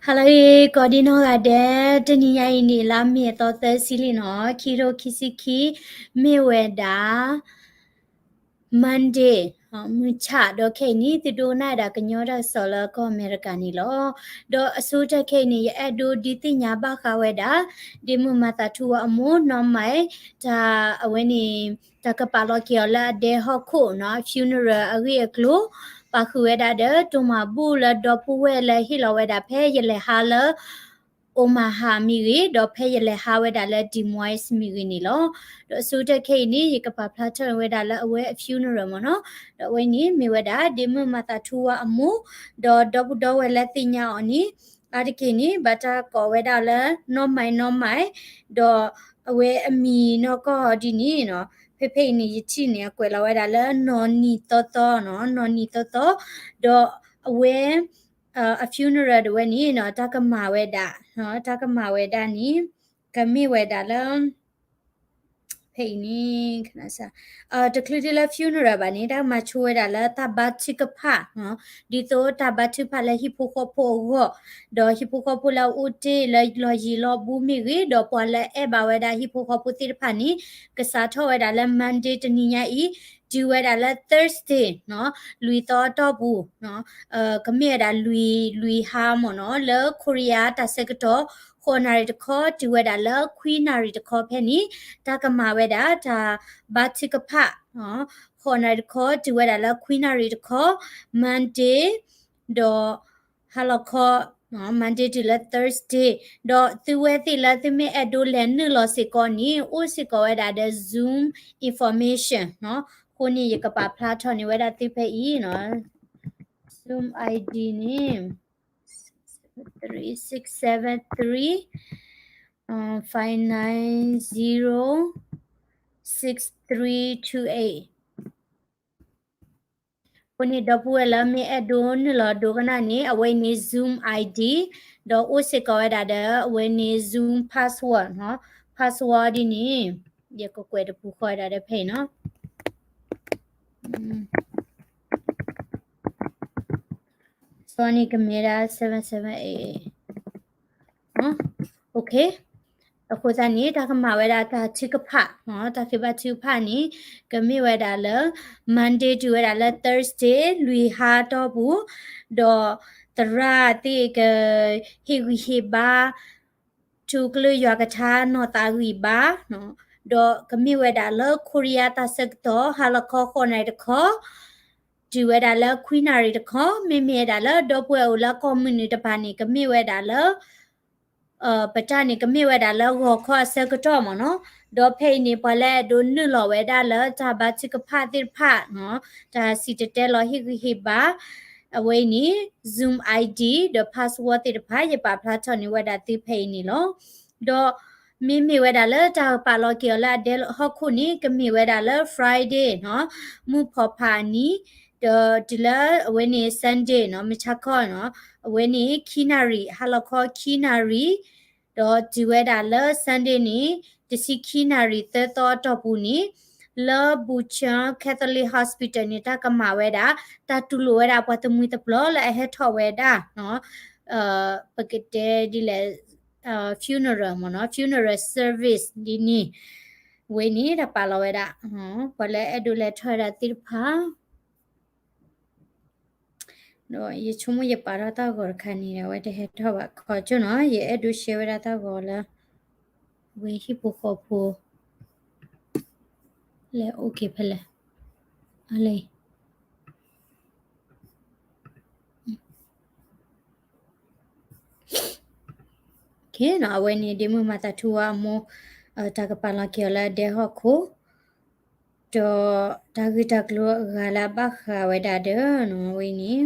ဟါလၢအဂ့ၤ ကိးဒံနီၢ်ဂၤဒဲး, တနံၤညါအံၤန့ၣ် လါမ့ၤအသီသၢဆံလံနီၤ, ခံထိခံဆံခံ, မ့ၢ်ဝဲဒၣ် Monday, မုၢ်ဆၣ်ဒီးခဲအံၤန့ၣ် သုဒိကနၣ်ဝဲဒၣ်ကညီတၢ်ကစီၣ်လၢကီၢ်အမဲရကၤန့ၣ်လီၤ. ဒီးအဆိကတၢၢ်ခဲအံၤန့ၣ် ယအဲၣ်ဒိးဒုးသ့ၣ်ညါဘၣ်ဃးဝဲဒၣ် ဒ့မုၢ်မၤသးထူဝါအမိၢ် နီၢ်မၤ, တၢ်အဝဲန့ၣ် တၢ်ကပာ်လီၤက့ၤအီၤလၢအဒဲဟီၣ်ခိၣ်နီၤ, funeral အဂ့ၢ်အကျိၤ, ပာ်ဃုာ်ဝဲဒၣ်ဒီး တိၢ်မၤဘူၣ်လၢဒီပုၢ်ဝဲၢ်လၢဟ့ၣ်လီၤဝဲဒၣ်ဖဲယလဲၤဟးလၢ Omaha မ့ၢ်ဂ့ၤ, ဒီးဖဲယလဲၤဟးဝဲဒၣ်လၢ Des Moines မ့ၢ်ဂ့ၤန့ၣ်လီၤ. ဒီးအဆိကတၢၢ်ခဲအံၤန့ၣ် ယကပာ်ဖျါထီၣ်ဝဲဒၣ်လၢအဝဲအ funeral မ့ၢ်နီၤ, ဒီးအဝဲန့ၣ်မ့ၢ်ဝဲဒၣ် ဒ့မုၢ်မၤသးထူဝါအမိၢ်, ဒီးဒီပုၢ်ဒီဝဲၢ်လၢသ့ၣ်ညါအီၤန့ၣ် အါတက့ၢ်န့ၣ် ဘၣ်တၢ်ကိးဝဲဒၣ်လၢ နီၢ်မၤ နီၢ်မၤ, ဒီးအဝဲအမံၤနီၢ်ကီၢ်ဒ်န့ၣ်နီၤ, ဖဲဖဲအံၤန့ၣ် ယထံၣ်န့ၣ် အကွဲးလီၤဝဲဒၣ်လၢ နီၢ်နံၤသီသီနီၤ, နီၢ်နံၤသီသီ, ဒီးအဝဲ အ funeral တဝဲန့ၣ်နီၤ, တၢ်ကမၤဝဲဒၣ်, တၢ်ကမၤဝဲဒၣ်န့ၣ် ကမ့ၢ်ဝဲဒၣ်လၢ ဖဲအံၤန့ၣ် တချုးဒ်လၢ funeral ဘၣ်န့ၣ် တၢ်ကမၤဆိဝဲဒၣ်လၢတၢ်ဘါထုကဖၣ်, ဒ်သိးတၢ်ဘါထုကဖၣ်လၢဟံၣ်ဖိဃီဖိအဂီၢ်, ဒီးဟံၣ်ဖိဃီဖိလၢအအိၣ်တ့ၢ်လၢလီၢ်ယံၤလီၢ်ဘူးမ့ၢ်ဂ့ၤ, ဒီးပှၤလၢအဲၣ်ဘၣ်ဝဲဒၣ်ဟံၣ်ဖိဃီဖိသ့ၣ်တဖၣ်န့ၣ် ကစးထီၣ်ဝဲဒၣ်လၢ Monday တနံၤညါအံၤ တုၤဝဲဒၣ်လၢ Thursday နီၤ, လွံၢ်သီအတီၢ်ပူၤ, ကမ့ၢ်ဝဲဒၣ်လွံၢ်, လွံၢ်ဟါမ့ၢ်နီၤ, လၢခိရံယါတၢ်ဆၢကတီၢ် ဃိးနၣ်ရံၣ်တခီ တုၤဝဲဒၣ်လၢခွံနၣ်ရံၣ်တခီဖဲန့ၣ် တၢ်ကမၤဝဲဒၣ်တၢ်ဘါထုကဖၣ်, ဃိးနၣ်ရံၣ်တခီ တုၤဝဲဒၣ်လၢခွံနၣ်ရံၣ်တခီ, Monday ဒီး ဟါလီၤခီ, Monday တုၤလၢ Thursday, ဒီးသုဝဲသ့ၣ်လၢသုမ့ၢ်အဲၣ်ဒိးလဲၤနုာ်လီၤစ့ၢ်ကီးန့ၣ် အိၣ်စ့ၢ်ကီးဝဲဒၣ်ဒီး Zoom information နီၤ, အဃိန့ၣ် ယကပာ်ဖျါထီၣ်န့ၢ်ဝဲဒၣ်သုဖဲအံၤနီၤ, Zoom ID န့ၣ် three six seven three, uh, five nine zero, six three two eight. အဃိန့ၣ် ဒီပုၢ်ဝဲၢ်လၢမ့ၢ်အဲၣ်ဒိးနုာ်လီၤဒိကနၣ်န့ၣ် အဝဲန့ၣ် Zoom ID, ဒီးအိၣ်စ့ၢ်ကီးဝဲဒၣ်ဒီး အဝဲန့ၣ် Zoom password နီၤ, password ဒ်န့ၣ် ယကကွဲးတပူၤဃီဝဲဒၣ်ဒီးဖဲအံၤနီၤ. စီန့ၣ်ကမ့ၢ်ဒၣ် seven seven eight. Okay, အဃိသတးန့ၣ် တၢ်ကမၤဝဲဒၣ်တၢ်ထုကဖၣ်, တၢ်ဃ့ဘါထုကဖၣ်န့ၣ် ကမ့ၢ်ဝဲဒၣ်လၢ Monday တုၤဝဲဒၣ်လၢ Thursday လွံၢ်ဟါတီၢ်ပူၤ, ဒီးသရၣ်သ့ၣ်ကဟ့ၣ်ဂံၢ်ဟ့ၣ်ဘါ ထူကလုၢ်ယွၤကထါနီၢ်သးဂံၢ်ဘါ, ဒီးကမ့ၢ်ဝဲဒၣ်လၢခိရံယါတၢ်ဆၢကတီၢ် ဟါလီၤခီဃိးနၣ်ရံၣ်တခီ တုၤဝဲဒၣ်လၢခွံနၣ်ရံၣ်တခီ, မ့မ့ၢ်ဝဲဒၣ်လၢဒီပုၢ်ဝဲၢ်အိၣ်လၢကီၢ်မုၢ်နုာ်တဖၣ်န့ၣ် ကမ့ၢ်ဝဲဒၣ်လၢ ပတၢ်န့ၣ် ကမ့ၢ်ဝဲဒၣ်လၢဂီၤခီအဆၢကတီၢ်မ့ၢ်နီၤ, ဒီးဖဲအံၤန့ၣ် ပှၤလၢအဲၣ်ဒိးနုာ်လီၤဝဲဒၣ်လၢတၢ်ဘါထုကဖၣ်သ့ၣ်တဖၣ်နီၤ, တၢ်စံၣ်တဲၤတဲလီၤဟ့ၣ်ဂံၢ်ဟ့ၣ်ဘါ, အဝဲအံၤန့ၣ် Zoom ID ဒီး password သ့ၣ်တဖၣ် ယပာ်ဖျါထီၣ်န့ၢ်ဝဲဒၣ်သုဖဲအံၤန့ၣ်လီၤ. ဒီးမ့မ့ၢ်ဝဲဒၣ်လၢတၢ်ကပာ်လီၤက့ၤအီၤလၢအဒဲဟီၣ်ခိၣ်န့ၣ် ကမ့ၢ်ဝဲဒၣ်လၢ Friday နီၤ, မုၢ်ဖီၣ်ဖးအနံၤ, ဒီးတုၤလၢအဝဲန့ၣ် Sunday နီၤ, မုၢ်ဆါခီနီၤ, အဝဲန့ၣ်ခံနၣ်ရံၣ်, ဟါလီၤခီခံနၣ်ရံၣ်, ဒီးတုၤဝဲဒၣ်လၢ Sunday န့ၣ် တဆံခံနၣ်ရံၣ်သၢသီအတီၢ်ပူၤန့ၣ် လၢ Bucheon Catholic Hospital န့ၣ် တၢ်ကမၤဝဲဒၣ် တၢ်တူၢ်လိာ်ဝဲဒၣ်ပှၤတမှံၤတပျီၤလၢအဟဲထီၣ်ဝဲဒၣ်နီၤ, ပကတဲဒ်လဲၣ် funeral မ့ၢ်နီၤ, funeral service ဒ်န့ၣ်, ဝဲန့ၣ်တၢ်ပာ်လီၤဝဲဒၣ် ပှၤလၢအဲၣ်ဒိးလဲၤထီၣ်ဝဲဒၣ်သ့ၣ်တဖၣ် ဒီးယဆိကမိၣ်ယပာ်ထီၣ်တၢ်ဂီၤတခါန့ၣ်ဒီး အဝဲတဟဲထီၣ်ဘၣ်ခီကၠိနီၤ, ယအဲၣ်ဒိး share ဝဲဒၣ်တၢ်ဂီၤလၢ ဝဲဟံၣ်ဖိဃီဖိ လဲၤအိၣ်က့ၤဖဲလဲၣ်, အလဲၤ ကဲနီၤ, အဝဲန့ၣ် ဒ့မုၢ်မၤသးထူဝါအမိၢ် တၢ်ကပာ်လီၤက့ၤအီၤလၢအဒဲဟီၣ်ခိၣ်, ဒီးတၢ်ဂ့ၢ်တၢ်ကျိၤအဂၤလၢအဘၣ်ဃးဝဲဒၣ်ဒီးနီၤ, အဝဲန့ၣ်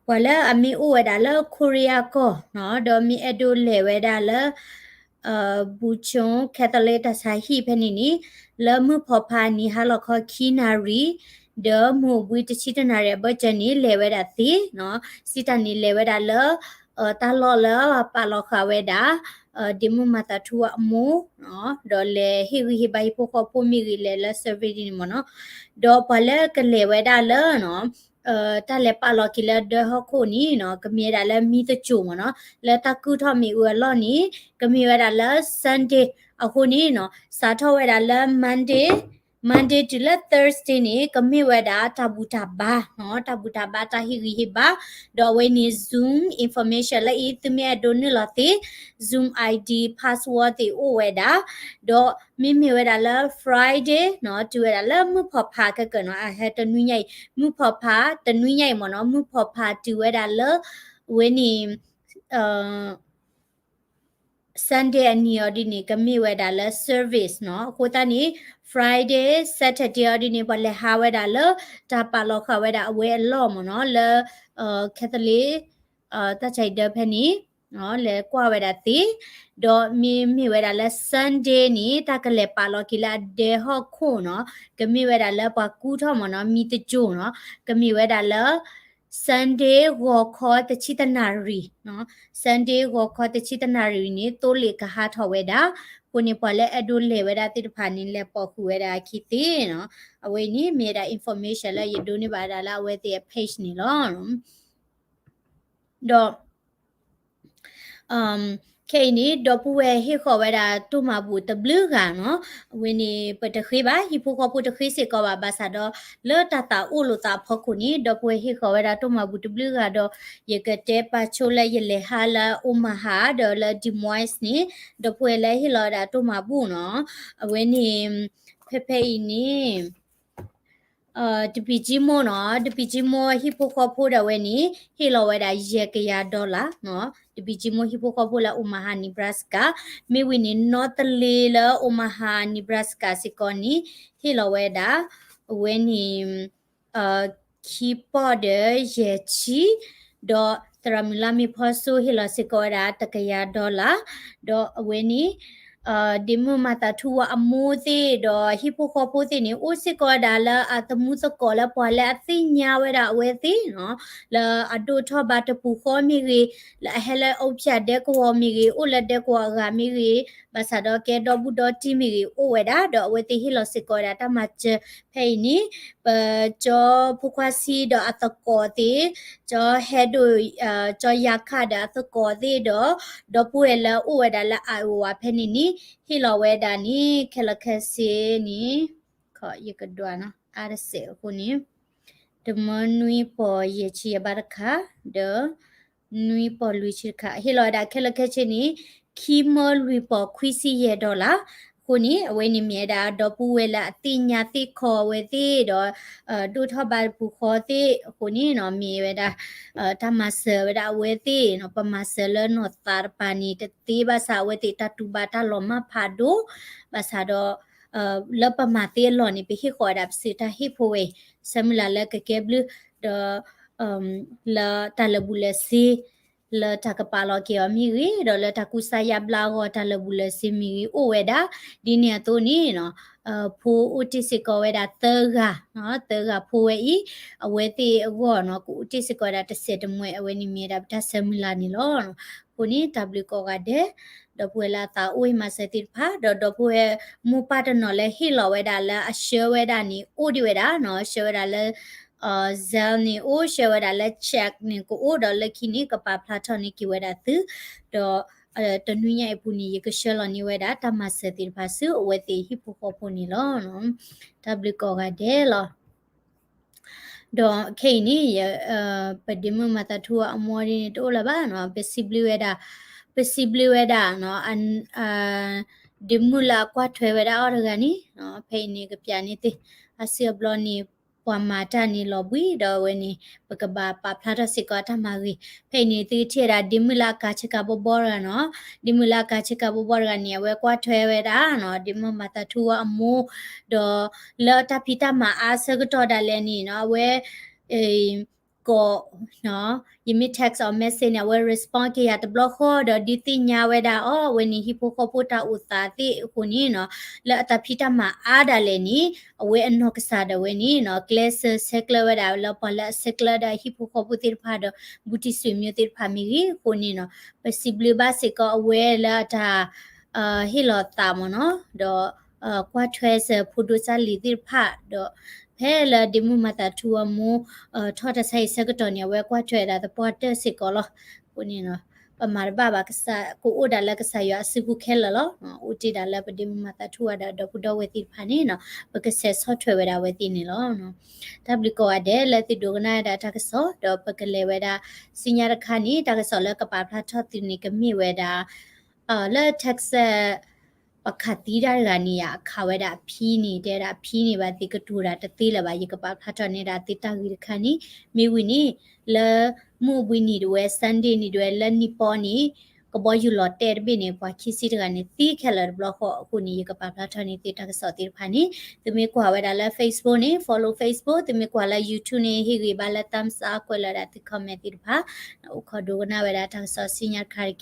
ပှၤလၢအမ့ၢ်အိၣ်ဝဲဒၣ်လၢခိရံယါကီၢ်နီၤ, ဒီးမ့ၢ်အဲၣ်ဒိးလဲၤဝဲဒၣ်လၢ Bucheon Catholic တၢ်ဆါဟံၣ်ဖဲန့ၣ်န့ၣ်, လၢမုၢ်ဖီၣ်ဖးနံၤဟါလီၤခီခံနၣ်ရံၣ်, ဒီးမုၢ်အိၣ်ဘှံးတဆံတၢနၣ်ရံၣ်အဘၢၣ်စၢၤန့ၣ် လဲၤဝဲဒၣ်သ့နီၤ, စံးတၢ်န့ၣ်လဲၤဝဲဒၣ်လၢ တၢ်လီၢ်လၢပာ်လီၤဃာ်ဝဲဒၣ် ဒ့မုၢ်မၤသးထူဝါအမိၢ်, ဒီးလဲၤဟ့ၣ်ဂံၢ်ဟ့ၣ်ဘါဟံၣ်ဖိဃီဖိမ့ၢ်ဂ့ၤ လဲၤလၢ service ဒ်န့ၣ်မ့ၢ်နီၤ, ဒီးပှၤလၢကလဲၤဝဲဒၣ်လၢနီၤ တၢ်လဲၤပာ်လီၤက့ၤလၢဒၢဟီၣ်ခိၣ်န့ၣ်နီၤ ကမ့ၢ်ဝဲဒၣ်လၢမံသကိးမ့ၢ်နီၤ, လၢတၢ်ကုၢ်ထီၣ်မ့ၣ်အူအလီၢ်န့ၣ် ကမ့ၢ်ဝဲဒၣ်လၢ Sunday အဃိန့ၣ်နီၤ စးထီၣ်ဝဲဒၣ်လၢ Monday, Monday တုၤလၢ Thursday န့ၣ် ကမ့ၢ်ဝဲဒၣ်တၢ်ဘူၣ်တၢ်ဘါနီၤ, တၢ်ဘူၣ်တၢ်ဘါတၢ်ဟ့ၣ်ဂံၢ်ဟ့ၣ်ဘါ, ဒီးအဝဲန့ၣ် Zoom information လၢအံၤ သုမ့ၢ်အဲၣ်ဒိးနုာ်လီၤသ့ Zoom ID password သ့ၣ်အိၣ်ဝဲဒၣ်, ဒီးမ့မ့ၢ်ဝဲဒၣ်လၢ Friday နီၤ တုၤဝဲဒၣ်လၢမုၢ်ဖီၣ်ဖးခဲကၢးနီၤ အဟဲတနွံညါအံၤ မုၢ်ဖီၣ်ဖး တနွံညါအံၤမ့ၢ်နီၤ မုၢ်ဖီၣ်ဖးတုၤဝဲဒၣ်လၢ အဝဲန့ၣ် Sunday အနံၤအီၤဒ်န့ၣ် ကမ့ၢ်ဝဲဒၣ်လၢ service နီၤ. အဃိသတးန့ၣ် Friday Saturday အီၤဒ်န့ၣ် ပှၤလဲၤဟးဝဲဒၣ်လၢ တၢ်ပာ်လီၤဃာ်ဝဲဒၣ်အဝဲအလီၢ်မ့ၢ်နီၤ လၢ Catholic တၢ်ဆါဟံၣ်ဒၢဖဲန့ၣ် လဲၤကွၢ်ဝဲဒၣ်သ့, ဒီးမ့မ့ၢ်ဝဲဒၣ်လၢ Sunday န့ၣ် တၢ်ကလဲၤပာ်လီၤက့ၤလၢအဒဲဟီၣ်ခိၣ်နီၤ ကမ့ၢ်ဝဲဒၣ်လၢပှၤကူၣ်ထီၣ်မ့ၢ်နီၤ မံသကိးနီၤ ကမ့ၢ်ဝဲဒၣ်လၢ Sunday ဂီၤခီတဆံတနၣ်ရံၣ်နီၤ, Sunday ဂီၤခီတဆံတနၣ်ရံၣ်န့ၣ် သိလ့ၣ်ကဟးထီၣ်ဝဲဒၣ်, အဃိန့ၣ် ပှၤလၢအဲၣ်ဒိးလဲၤဝဲဒၣ်သ့ၣ်တဖၣ်န့ၣ် လဲၤပိာ်ဃုာ်ဝဲဒၣ်အခံသ့နီၤ. အဝဲအံၤန့ၣ် မ့ၢ်ဝဲဒၣ် information လၢယဒိးန့ၢ်ဘၣ်ဝဲဒၣ်လၢအဝဲသ့ၣ်အ page န့ၣ်လီၤ. ဒီး ခဲအံၤန့ၣ် ဒီပုၢ်ဝဲၢ်ဟ့ၣ်ဃီၤဝဲဒၣ်တိၢ်မၤဘူၣ်တဘျုးဂၤနီၤ, အဝဲန့ၣ် ပတဃ့ဘၣ် ဟံၣ်ဖိဃီဖိတဃ့စ့ၢ်ကီးဘၣ် ဘၣ်ဆၣ်ဒီး လၢတၢ်သးအိၣ်လိာ်သးအဖီခိၣ်န့ၣ် ဒီပုၢ်ဝဲၢ်ဟ့ၣ်ဃီၤဝဲဒၣ်တိၢ်မၤဘူၣ်တဘျုးဂၤဒီး ယကတဲပာ်ဆိလၢယလဲၤဟးလၢ Omaha ဒီးလၢ Des Moines န့ၣ် ဒီပုၢ်ဝဲၢ်လၢဟ့ၣ်လီၤဝဲဒၣ်တိၢ်မၤဘူၣ်နီၤ, အဝဲန့ၣ် ဖဲဖဲအံၤန့ၣ် တပံၤကံမိၢ်နီၤ, တပံၤကံမိၢ်ဟံၣ်ဖိဃီဖိဒၣ်ဝဲန့ၣ် ဟ့ၣ်လီၤဝဲဒၣ်ယဲၢ်ကယၤ dollar နီၤ, တပံၤကံမိၢ်ဟံၣ်ဖိဃီဖိလၢ Omaha Nebraska, မ့ၢ်ဝံၤန့ၣ် နီၢ်တလ့လၢ Omaha Nebraska စ့ၢ်ကီးန့ၣ် ဟ့ၣ်လီၤဝဲဒၣ် အဝဲန့ၣ် ခံပီၢ်ဒီးယဲၢ်ဆံ, ဒီးသရၣ်မုၣ်လါမ့ၢ်ဖီစိဟ့ၣ်လီၤစ့ၢ်ကီးဝဲဒၣ်တကယၤ dollar, ဒီးအဝဲန့ၣ် ဒ့မုၣ်မၤသးထူဝါအမိၢ်သ့ၣ်ဒီးဟံၣ်ဖိဃီဖိသ့ၣ်န့ၣ် အိၣ်စ့ၢ်ကီးဝဲဒၣ်လၢအသမူသကိးလၢပှၤလၢအသ့ၣ်ညါဝဲဒၣ်အဝဲသ့ၣ်နီၤ, လၢအဒိၣ်ထီၣ်ဘါတပူၤဃီမ့ၢ်ဂ့ၤ, လၢအဟဲလၢအအိၣ်ဖျဲၣ်ဒဲကဝီၤမ့ၢ်ဂ့ၤ, အိၣ်လၢဒဲကဝီၤအဂၤမ့ၢ်ဂ့ၤ, ဘၣ်ဆၣ်ဒီးကဲဒီဘူးဒီတံၢ်မ့ၢ်ဂ့ၤ အိၣ်ဝဲဒၣ်, ဒီးအဝဲသ့ၣ်ဟ့ၣ်လီၤစ့ၢ်ကီးဝဲဒၣ်တၢ်မၤစၢၤဖဲအံၤန့ၣ် ပကၠီဖိခွါဆံဒီးအသကိးသ့ၣ်, ကၠီဟဲဒိၣ်, ကၠီယါခၣ်ဒီးအသကိးသ့ၣ်ဒီး, ဒီပုၢ်ဝဲၢ်လၢအိၣ်ဝဲဒၣ်လၢ Iowa ဖဲန့ၣ်န့ၣ် ဟ့ၣ်လီၤဝဲဒၣ်န့ၣ် ခဲလၢာ်ခဲဆ့န့ၣ်, ယကဒွးနီၤ အါတစဲးအဃိန့ၣ် တမၢနွံပီၢ်ယဲၢ်ဆံယဲၢ်ဘးတခါ, ဒီး နွံပီၢ်လွံၢ်ဆံတခါ, ဟ့ၣ်လီၤဝဲဒၣ်ခဲလၢာ်ခဲဆ့န့ၣ် ခံမၢလွံၢ်ပီၢ်ခွံဆံယဲၢ် dollar, အဃိန့ၣ် အဝဲန့ၣ်မ့ၢ်ဝဲဒၣ်ဒီပုၢ်ဝဲၢ်လၢအသ့ၣ်ညါသ့ၣ်ခီအဝဲသ့ၣ်ဒီး ဒိၣ်ထီၣ်ဘါတပူၤဃီသ့ၣ်အဃိန့ၣ်နီၤ မ့ၢ်ဝဲဒၣ် တၢ်မၤစၢၤဝဲဒၣ်အဝဲသ့ၣ်နီၤ, ပမၤစၢၤလၢနီၢ်သးတပၤန့ၣ်တသ့ဘၣ်ဆၣ် အဝဲသ့ၣ်တၢ်တူၢ်ဘၣ်တၢ်လီၤမၢ်ဖးဒိၣ်, ဘၣ်ဆၣ်ဒီး လၢပမၤသ့အလီၢ်န့ၣ် ပဟ့ၣ်ဃီၤဝဲဒၣ်ပစုတၢ်ဟ့ၣ်ဖိဝဲအံၤ, ဆၢမုၢ်လၢ်လၢကကဲဘျုး, ဒီး လၢတၢ်လၢာ်ဘူၣ်လၢာ်စ့, လၢတၢ်ကပာ်လီၤက့ၤအီၤမ့ၢ်ဂ့ၤ, ဒီးလၢတၢ်ကူစါယါဘျါအဂီၢ် တၢ်လၢာ်ဘူၣ်လၢာ်စ့မ့ၢ်ဂ့ၤ အိၣ်ဝဲဒၣ်, ဒ်န့ၣ်အသိးန့ၣ်နီၤ, ဖိအိၣ်တ့ၢ်စ့ၢ်ကီးဝဲဒၣ်သၢဂၤ, သၢဂၤဖိဝဲအံၤ, အဝဲသ့ၣ်အဂီၢ်နီၤ ကအိၣ်တ့ၢ်စ့ၢ်ကီးဝဲဒၣ်တစဲးတမှဲး အဝဲန့ၣ်မ့ၢ်ဝဲဒၣ်ပတၢ်ဆၢမုၢ်လၢ်န့ၣ်လီၤ. အဃိန့ၣ် တၢ်ဘျုးကိးဂၤဒဲး, ဒီပုၢ်ဝဲၢ်လၢအသးအိၣ်ဟ့ၣ်မၤစၢၤသ့ၣ်တဖၣ်, ဒီးဒီပုၢ်ဝဲၢ်မိၢ်ပၢ်တနီၤလၢဟ့ၣ်လီၤဝဲဒၣ်လၢအဆှၢဝဲဒၣ်န့ၣ် အိၣ်ဒံးဝဲဒၣ်နီၤ, ဆှၢဝဲဒၣ်လၢ Zelle န့ၣ်အိၣ်, ဆှၢဝဲဒၣ်လၢ check န့ၣ်ကအိၣ်, ဒီးလၢခံန့ၣ် ကပာ်ဖျါထီၣ်န့ၢ်က့ၤဝဲဒၣ်သု, ဒီး တနွံညါအံၤအပူၤန့ၣ် ယကဆှၢလီၤန့ၢ်ဝဲဒၣ်တၢ်မၤစၢၤသ့ၣ်တဖၣ်ဆူအဝဲသ့ၣ်ဟံၣ်ဖိဃီဖိန့ၣ်လီၤ. တၢ်ဘျုးကိးဂၤဒဲးလီၤ. ဒီးခဲအံၤန့ၣ် ပဒ့မုၣ်မၤသးထူအမိၢ်ဒ်န့ၣ် တအိၣ်လၢၤဘၣ်နီၤ, ပစံးဘျုးဝဲဒၣ်, ပစံးဘျုးဝဲဒၣ် ဒ့မုၣ်လၢအကွၢ်ထွဲဝဲဒၣ်အီၤတဂၤန့ၣ်, ဖဲအံၤန့ၣ် ကပျးန့ၢ်သ့ၣ်, အစုအဘျီန့ၣ် ပှၤမၤတၢ်န့ၣ်လီၤဘှံးဒီးဝဲန့ၣ် ပကဘၣ်ပာ်ဖျါထီၣ်စ့ၢ်ကီးအတၢ်မၤဂ့ၤ, ဖဲအံၤန့ၣ် သုကထံၣ်ဝဲဒၣ်ဒ့မုၣ်လၢအကၤဆ့ကၤဘီဘီတဂၤနီၤ, ဒ့မုၣ်လၢအကၤဆ့ကၤဘီဘီတဂၤန့ၣ် အဝဲကွၢ်ထွဲဝဲဒၣ်နီၤ, ဒ့မုၣ်မၤသးထူအမိၢ်, ဒီးလၢတၢ်ဖံးတၢ်မၤအါဆၢကတီၢ်ဒၣ်လဲာ်န့ၣ်နီၤ, အဝဲ ကိး, ယမ့ၢ် text or message န့ၣ် အဝဲ respond က့ၤယၤတဘျီဃီဒီး ဒုးသ့ၣ်ညါဝဲဒၣ်အီၤ အဝဲန့ၣ်ဟံၣ်ဖိဃီဖိတၢ်အိၣ်သးသ့ၣ်အဃိန့ၣ်နီၤ, လၢအတၢ်ဖံးတၢ်မၤအါဒၣ်လဲာ်န့ၣ် အဝဲအနီၢ်ကစၢ်ဒၣ်ဝဲန့ၣ်နီၤ, ကျဲးစၢးဆဲးကျၢဝဲဒၣ်လၢပှၤလၢအဆဲးကျၢဒၣ်ဟံၣ်ဖိဃီဖိသ့ၣ်တဖၣ်ဒီး ဘူးတံၢ်စူၤမၠိသ့ၣ်တဖၣ်မ့ၢ်ဂ့ၤအဃိန့ၣ်နီၤ, ပစံးဘျုးဘၣ်စ့ၢ်ကီးအဝဲလၢအတၢ် ဟ့ၣ်လီၤသးမ့ၢ်နီၤ, ဒီး ကွၢ်ထွဲစၢၤဖိဒိၣ်စၢ်လံၤသ့ၣ်တဖၣ်, ဒီး ဖဲလၢဒ့မုၢ်မၤသးထူအမိၢ် ထီၣ်တၢ်ဆါဟံၣ်ဆၢကတီၢ်န့ၣ် အဝဲကွၢ်ထွဲဝဲဒၣ်သပှၢ်တၢၢ်စ့ၢ်ကီးလီၤ. အဃိန့ၣ် ပမၤတဘၣ်ဘၣ်ကစၢ် ကအိၣ်ဒၣ်လၢကစၢ်ယွၤအစုပူၤခဲလၢာ်လီၤ. အိၣ်တ့ၢ်ဒၣ်လၢပဒ့မုၢ်မၤသးထူဝဲဒၣ်ဒီပုၢ်ဒီဝဲၢ်သ့ၣ်တဖၣ်န့ၣ် ပကဆဲးဆီၣ်ထွဲဝဲဒၣ်အဝဲသ့ၣ်န့ၣ်လီၤ. တၢ်ဘျုးကိးဂၤဒဲးလၢသုဒိကနၣ်ဝဲဒၣ်တၢ်ကစီၣ် ဒီးပကလဲၤဝဲဒၣ် ဆူညါတခါန့ၣ် တၢ်ကစီၣ်လၢကပာ်ဖျါထီၣ်သုန့ၣ် ကမ့ၢ်ဝဲဒၣ် လၢ Texas ပှၤခးသံတၢ်တဂၤန့ၣ်ယါ အခးဝဲဒၣ်အဖံန့ၣ် တဲဝဲဒၣ်အဖံန့ၣ် ဘၣ်သ့ၣ်ကတိၤတၢ်တသ့လၢၤဘၣ်. ယကပာ်ဖျါထီၣ်န့ၢ်ဒၣ်သုတၢ်ဂ့ၢ်တခါန့ၣ် မ့ၢ်ဝံၤန့ၣ် လၢမုၢ်ဘှံးနံၤဒၣ်ဝဲ Sunday နံၤဒၣ်ဝဲ လၢနံၣ်ပီန့ၣ် ကဘီယူၤလီၤတဲာ်တဘ့ၣ်န့ၣ် ပှၤခံဆံတဂၤန့ၣ် သံခဲလၢာ်တဘျီဃီအဃိန့ၣ် ယကပာ်ဖျါထီၣ်န့ၢ်သုတၢ်ကစီၣ်သ့ၣ်တဖၣ်န့ၣ် သုမ့ၢ်ကွၢ်ဝဲဒၣ်လၢ Facebook န့ၣ် follow Facebook, သုမ့ၢ်ကွၢ်လၢ YouTube န့ၣ် ဟ့ၣ်ဂံၢ်ဘါလၢ thumbs up ကွဲးလီၤဒၣ်သု comment သ့ၣ်တဖၣ် အိၣ်ခိးဒိကနၣ်ဝဲဒၣ်တၢ်ကစီၣ်ဆူညါတခါတက့ၢ်.